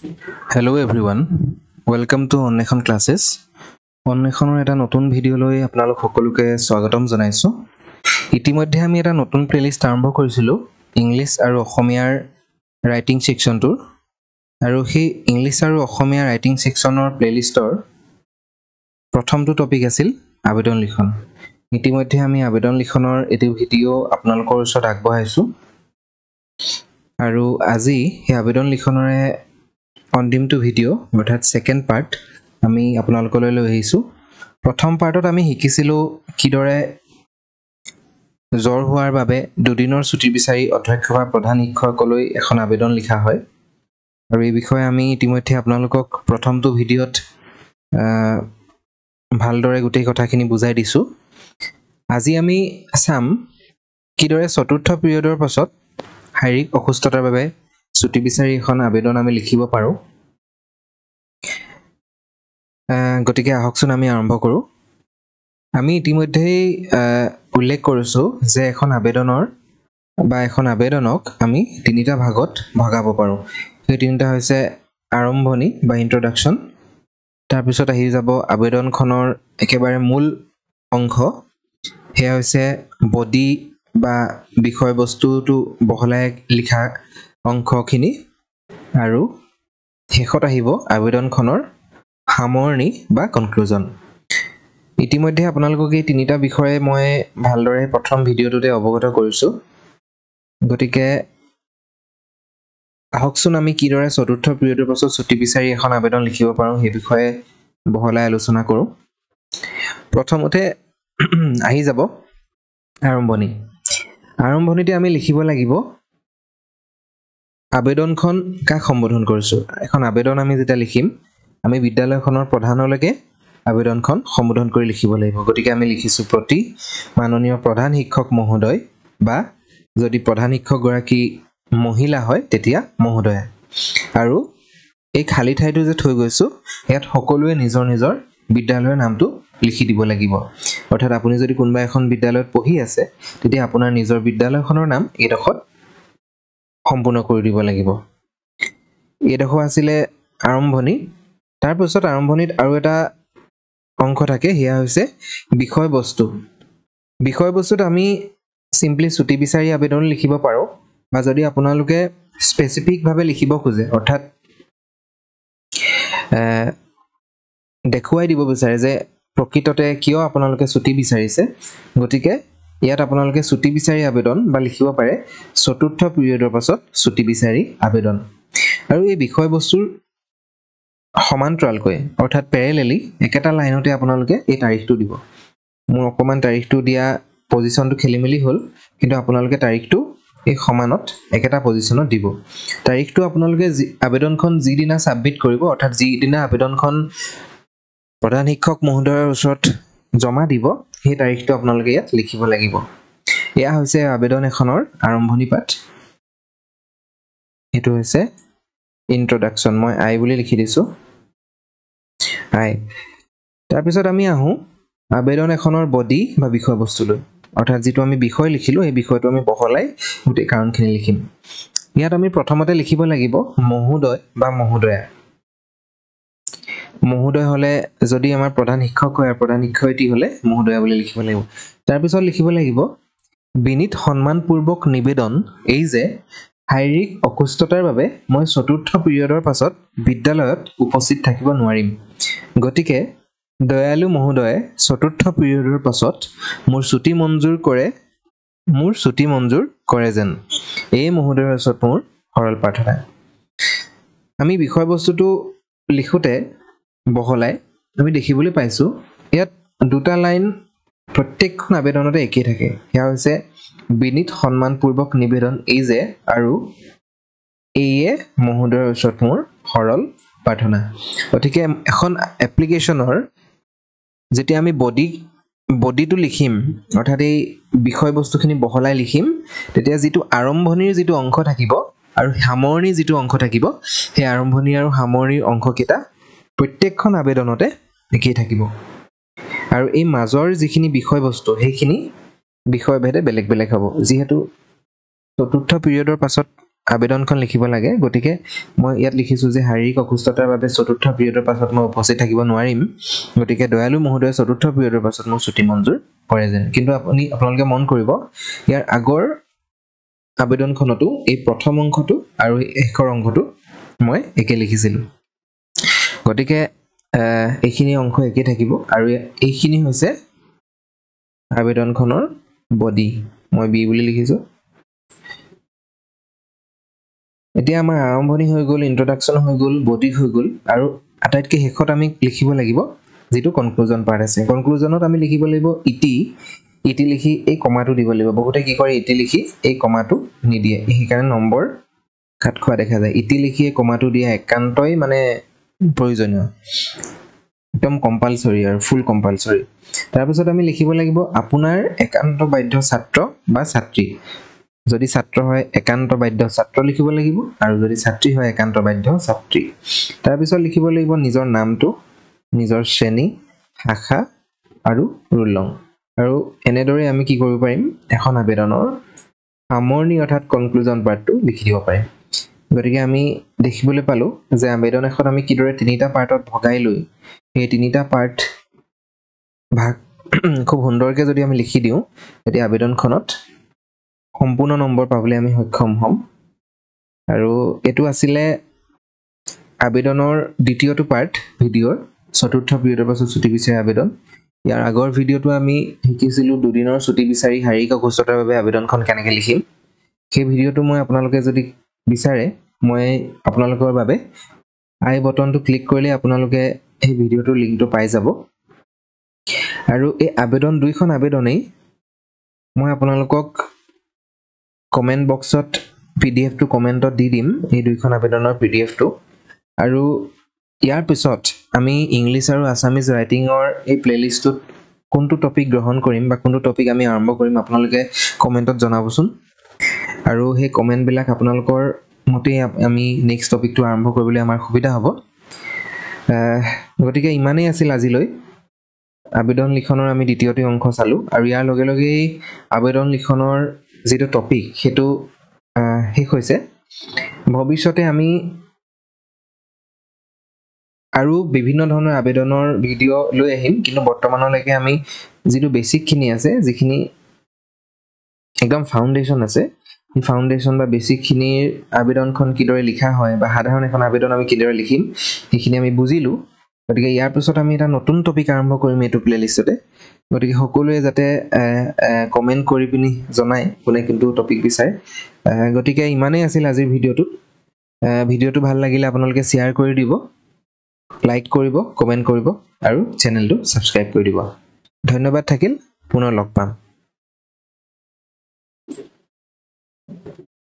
Hello everyone, welcome to Anweshan classes. অন্বেষণৰ এটা নতুন ভিডিঅ'লৈ আপোনালোক সকলোকে স্বাগতম জনাইছোঁ। ইতিমধ্যে আমি এটা নতুন প্লে'লিষ্ট আৰম্ভ কৰিছিলোঁ ইংলিছ আৰু অসমীয়াৰ ৰাইটিং ছেকশ্যনটোৰ, আৰু সেই ইংলিছ আৰু অসমীয়া ৰাইটিং ছেকশ্যনৰ প্লে'লিষ্টৰ প্ৰথমটো টপিক আছিল আবেদন লিখন। ইতিমধ্যে আমি আবেদন লিখনৰ এটি ভিডিঅ' আপোনালোকৰ ওচৰত আগবঢ়াইছোঁ, আৰু আজি সেই আবেদন লিখনৰে অন্তিমটো ভিডিঅ' অৰ্থাৎ ছেকেণ্ড পাৰ্ট আমি আপোনালোকলৈ লৈ আহিছোঁ। প্ৰথম পাৰ্টত আমি শিকিছিলোঁ কিদৰে জ্বৰ হোৱাৰ বাবে দুদিনৰ ছুটি বিচাৰি অধ্যক্ষ বা প্ৰধান শিক্ষকলৈ এখন আবেদন লিখা হয়, আৰু এই বিষয়ে আমি ইতিমধ্যে আপোনালোকক প্ৰথমটো ভিডিঅ'ত ভালদৰে গোটেই কথাখিনি বুজাই দিছোঁ। আজি আমি চাম কিদৰে চতুৰ্থ পিৰিয়ডৰ পাছত শাৰীৰিক অসুস্থতাৰ বাবে ছুটি বিচাৰি এখন আবেদন আমি লিখিব পাৰোঁ। গতিকে আহকচোন আমি আৰম্ভ কৰোঁ। আমি ইতিমধ্যেই উল্লেখ কৰিছোঁ যে এখন আবেদনৰ বা এখন আবেদনক আমি তিনিটা ভাগত ভগাব পাৰোঁ। সেই তিনিটা হৈছে আৰম্ভণি বা ইন্ট্ৰডাকশ্যন, তাৰপিছত আহি যাব আবেদনখনৰ একেবাৰে মূল অংশ, সেয়া হৈছে বডি বা বিষয়বস্তুটো বহলাই লিখা অংশখিনি, আৰু শেষত আহিব আবেদনখনৰ সামৰণি বা কনক্লুজন। ইতিমধ্যে আপোনালোকক এই তিনিটা বিষয়ে মই ভালদৰে প্ৰথম ভিডিঅ'টোতে অৱগত কৰিছোঁ। গতিকে আহকচোন আমি কিদৰে চতুৰ্থ পিৰিয়ডৰ পাছত ছুটি বিচাৰি এখন আবেদন লিখিব পাৰোঁ সেই বিষয়ে বহলাই আলোচনা কৰোঁ। প্ৰথমতে আহি যাব আৰম্ভণি। আৰম্ভণিতে আমি লিখিব লাগিব আবেদনখন কাক সম্বোধন কৰিছোঁ। এখন আবেদন আমি যেতিয়া লিখিম, আমি বিদ্যালয়খনৰ প্ৰধানলৈকে আবেদনখন সম্বোধন কৰি লিখিব লাগিব। গতিকে আমি লিখিছোঁ প্ৰতি মাননীয় প্ৰধান শিক্ষক মহোদয়, বা যদি প্ৰধান শিক্ষকগৰাকী মহিলা হয় তেতিয়া মহোদয়া। আৰু এই খালী ঠাইটো যে থৈ গৈছোঁ, ইয়াত সকলোৱে নিজৰ নিজৰ বিদ্যালয়ৰ নামটো লিখি দিব লাগিব। অৰ্থাৎ আপুনি যদি কোনোবা এখন বিদ্যালয়ত পঢ়ি আছে, তেতিয়া আপোনাৰ নিজৰ বিদ্যালয়খনৰ নাম এইডোখৰত সম্পূৰ্ণ কৰি দিব লাগিব। এইডোখৰ আছিলে আৰম্ভণি। তাৰপিছত আৰম্ভণিত আৰু এটা অংশ থাকে, সেয়া হৈছে বিষয়বস্তু। বিষয়বস্তুত আমি চিম্পলি ছুটি বিচাৰি আবেদন লিখিব পাৰোঁ, বা যদি আপোনালোকে স্পেচিফিকভাৱে লিখিব খোজে, অৰ্থাৎ দেখুৱাই দিব বিচাৰে যে প্ৰকৃততে কিয় আপোনালোকে ছুটি বিচাৰিছে, গতিকে ইয়াত আপোনালোকে ছুটি বিচাৰি আবেদন বা লিখিব পাৰে চতুৰ্থ পিৰিয়ডৰ পাছত ছুটি বিচাৰি আবেদন। আৰু এই বিষয়বস্তুৰ সমান্তৰালকৈ অৰ্থাৎ পেৰেলেলি একেটা লাইনতে আপোনালোকে এই তাৰিখটো দিব। মোৰ অকণমান তাৰিখটো দিয়া পজিশ্যনটো খেলি মেলি হ'ল, কিন্তু আপোনালোকে তাৰিখটো এই সমানত একেটা পজিশ্যনত দিব। তাৰিখটো আপোনালোকে যি আবেদনখন যিদিনা ছাবমিট কৰিব, অৰ্থাৎ যিদিনা আবেদনখন প্ৰধান শিক্ষক মহোদয়ৰ ওচৰত জমা দিব, সেই তাৰিখটো আপোনালোকে ইয়াত লিখিব লাগিব। এয়া হৈছে আবেদন এখনৰ আৰম্ভণি পাঠ। এইটো হৈছে ইন্ট্ৰডাকশ্যন, মই আই বুলি লিখি দিছোঁ, আই। তাৰপিছত আমি আহোঁ আবেদন এখনৰ বডি বা বিষয়বস্তুলৈ, অৰ্থাৎ যিটো আমি বিষয় লিখিলোঁ সেই বিষয়টো আমি বহলাই গোটেই কাৰণখিনি লিখিম। ইয়াত আমি প্ৰথমতে লিখিব লাগিব মহোদয় বা মহোদয়া। মহোদয় হ'লে যদি আমাৰ প্ৰধান শিক্ষক হয় আৰু প্ৰধান শিক্ষয়িত্ৰী হ'লে মহোদয়া বুলি লিখিব লাগিব। তাৰপিছত লিখিব লাগিব বিনীত সন্মানপূৰ্বক নিবেদন এই যে শাৰীৰিক অসুস্থতাৰ বাবে মই চতুৰ্থ পিৰিয়ডৰ পাছত বিদ্যালয়ত উপস্থিত থাকিব নোৱাৰিম, গতিকে দয়ালু মহোদয়ে চতুৰ্থ পিৰিয়ডৰ পাছত মোৰ ছুটি মঞ্জুৰ কৰে, মোৰ ছুটি মঞ্জুৰ কৰে যেন, এই মহোদয়ৰ ওচৰত মোৰ সৰল প্ৰাৰ্থনা। আমি বিষয়বস্তুটো লিখোঁতে বহলাই আমি দেখিবলৈ পাইছোঁ ইয়াত দুটা লাইন প্ৰত্যেকখন আবেদনতে একেই থাকে, সেয়া হৈছে বিনীত সন্মানপূৰ্বক নিবেদন এই যে আৰু এইয়ে মহোদয়ৰ ওচৰত মোৰ সৰল প্ৰাৰ্থনা। গতিকে এখন এপ্লিকেশ্যনৰ যেতিয়া আমি বডিটো লিখিম, অৰ্থাৎ এই বিষয়বস্তুখিনি বহলাই লিখিম, তেতিয়া যিটো আৰম্ভণিৰ যিটো অংশ থাকিব আৰু সামৰণিৰ যিটো অংশ থাকিব, সেই আৰম্ভণি আৰু সামৰণিৰ অংশকেইটা প্ৰত্যেকখন আবেদনতে একেই থাকিব। আৰু এই মাজৰ যিখিনি বিষয়বস্তু সেইখিনি বিষয়ভেদে বেলেগ বেলেগ হ'ব। যিহেতু চতুৰ্থ পিৰিয়ডৰ পাছত আবেদনখন লিখিব লাগে। গতিকে মই ইয়াত লিখিছোঁ যে শাৰীৰিক অসুস্থতাৰ বাবে চতুৰ্থ পিৰিয়ডৰ পাছত মই উপস্থিত থাকিব নোৱাৰিম, গতিকে দয়ালু মহোদয়ে চতুৰ্থ পিৰিয়ডৰ পাছত মোক ছুটি মঞ্জুৰ কৰে যেন। কিন্তু আপোনালোকে মন কৰিব, ইয়াৰ আগৰ আবেদনখনতো এই প্ৰথম অংশটো আৰু শেষৰ অংশটো মই একে লিখিছিলোঁ। গতিকে এইখিনি অংশ একে থাকিব আৰু এইখিনি হৈছে আবেদনখনৰ বডি, মই বি বুলি লিখিছোঁ। এতিয়া আমাৰ আৰম্ভণি হৈ গ'ল, ইন্ট্ৰডাকশ্যন হৈ গ'ল, বডি হৈ গ'ল, আৰু আটাইতকৈ শেষত আমি লিখিব লাগিব যিটো কনক্লুজন পাৰ্ট আছে। কনক্লুজনত আমি লিখিব লাগিব ইটি, ইটি লিখি এই কমাটো দিব লাগিব। বহুতে কি কৰে, ইটি লিখি এই কমাটো নিদিয়ে, সেইকাৰণে নম্বৰ কাট খোৱা দেখা যায়। ইটি লিখি এই কমাটো দিয়া একান্তই মানে প্ৰয়োজনীয়, একদম কম্পালচৰি আৰু ফুল কম্পালচৰি। তাৰপিছত আমি লিখিব লাগিব আপোনাৰ একান্ত বাধ্য ছাত্ৰ বা ছাত্ৰী। যদি ছাত্ৰ হয় একান্ত বাধ্য ছাত্ৰ লিখিব লাগিব, আৰু যদি ছাত্ৰী হয় একান্ত বাধ্য ছাত্ৰী। তাৰপিছত লিখিব লাগিব নিজৰ নামটো, নিজৰ শ্ৰেণী, শাখা আৰু ৰোল নং। আৰু এনেদৰে আমি কি কৰিব পাৰিম, এখন আবেদনৰ সামৰণি অৰ্থাৎ কনক্লুজন পাৰ্টটো লিখি দিব পাৰিম। গতিকে আমি দেখিবলৈ পালোঁ যে আবেদন এখন আমি কিদৰে তিনিটা পাৰ্টত ভগাই লৈ সেই তিনিটা পাৰ্ট ভাগ খুব সুন্দৰকৈ যদি আমি লিখি দিওঁ, তেতিয়া আবেদনখনত সম্পূৰ্ণ নম্বৰ পাবলৈ আমি সক্ষম হ'ম। আৰু এইটো আছিলে আবেদনৰ দ্বিতীয়টো পাৰ্ট ভিডিঅ'ৰ, চতুৰ্থ পিৰিয়ডৰ পাছত ছুটি বিচাৰি আবেদন। ইয়াৰ আগৰ ভিডিঅ'টো আমি শিকিছিলোঁ দুদিনৰ ছুটি বিচাৰি শাৰীৰিক অসুস্থতাৰ বাবে আবেদনখন কেনেকৈ লিখিম। সেই ভিডিঅ'টো মই আপোনালোকে যদি বিচাৰে, মই আপোনালোকৰ বাবে আই বটনটো ক্লিক কৰিলে আপোনালোকে সেই ভিডিঅ'টোৰ লিংকটো পাই যাব। আৰু এই আবেদন দুইখন আবেদনেই মই আপোনালোকক কমেণ্ট বক্সত পি ডি এফটো কমেণ্টত দি দিম, এই দুইখন আবেদনৰ পি ডি এফটো। আৰু ইয়াৰ পিছত আমি ইংলিছ আৰু আছামিজ ৰাইটিঙৰ এই প্লে'লিষ্টটোত কোনটো টপিক গ্ৰহণ কৰিম বা কোনটো টপিক আমি আৰম্ভ কৰিম আপোনালোকে কমেণ্টত জনাবচোন। আৰু সেই কমেণ্টবিলাক আপোনালোকৰ মতেই আমি নেক্সট টপিকটো আৰম্ভ কৰিবলৈ আমাৰ সুবিধা হ'ব। গতিকে ইমানেই আছিল আজিলৈ। আবেদন লিখনৰ আমি দ্বিতীয়টো অংশ চালোঁ, আৰু ইয়াৰ লগে লগেই আবেদন লিখনৰ যিটো টপিক সেইটো শেষ হৈছে। ভৱিষ্যতে আমি আৰু বিভিন্ন ধৰণৰ আবেদনৰ ভিডিঅ' লৈ আহিম, কিন্তু বৰ্তমানলৈকে আমি যিটো বেছিকখিনি আছে, যিখিনি একদম ফাউণ্ডেশ্যন আছে, সেই ফাউণ্ডেশ্যন বা বেছিকখিনিৰ আবেদনখন কিদৰে লিখা হয় বা সাধাৰণ এখন আবেদন আমি কিদৰে লিখিম সেইখিনি আমি বুজিলোঁ। গতিকে ইয়াৰ পিছত আমি এটা নতুন টপিক আৰম্ভ কৰিম এইটো প্লে'লিষ্টতে। গতিকে সকলোৱে যাতে কমেণ্ট কৰি পিনি জনায় কোনে কোনটো টপিক বিচাৰে। গতিকে ইমানেই আছিল আজিৰ ভিডিঅ'টোত। ভিডিঅ'টো ভাল লাগিলে আপোনালোকে শ্বেয়াৰ কৰি দিব, লাইক কৰিব, কমেণ্ট কৰিব আৰু চেনেলটো ছাবস্ক্ৰাইব কৰি দিব। ধন্যবাদ থাকিল, পুনৰ লগ পাম।